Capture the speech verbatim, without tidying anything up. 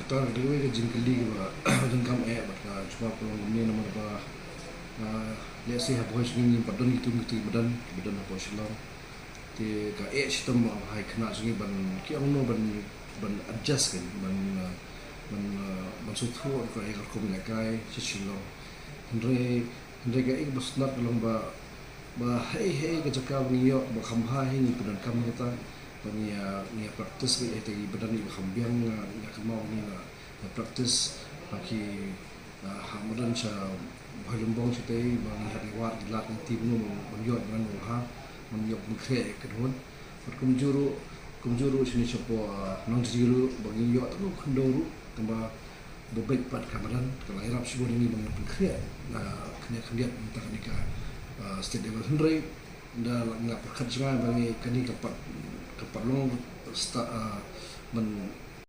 Tang da kawei ka jingkylli kaba donkam eh bad ka jubab ka long kumne namar ba, ah, lehse ha Bhoi jong ngi pat don kitu kitu ki madan, ki madan hapoh Shillong. Te ka eh shitom ba ha ki khynnah jong ngi ban ki ong no ban, ban adjust kan, ban, ah, ban, ah, ban sngewthuh ka eh ka rukom lehkai sha Shillong. Hynrei, hynrei ka eh kaba sngewtynnat ka long ba, ba hei hei ka jaka ba ngi ïoh ba kham bha hi ngi pyndonkam ïa kata, ba ngi, ah, ngi practice ïa kita ki madan ba kham biang, ah, ngi kynmaw ngi la, la practice ha ki, ah, ha madan sha Bhoirymbong shatei ba ngi hap ïa wad ki lad ngi tip kumno ban ïoh ban ong ha ban ïoh pynkhreh ïa ka dhun. Bad kumjuh ruh, kumjuh ruh shane shapoh, ah, Nongjri ruh ba ngi ïoh tang khyndew ruh tangba ba beit pat ka madan ka la ïarap shibun ïa ngi ba ngi pynkhreh, ah, khyndiat khyndiat mynta kane ka, ah, state level. Hynrei da la ngi la pyrkhat jngai ba ngi kane ka pat, ka pat long sta, ah, ban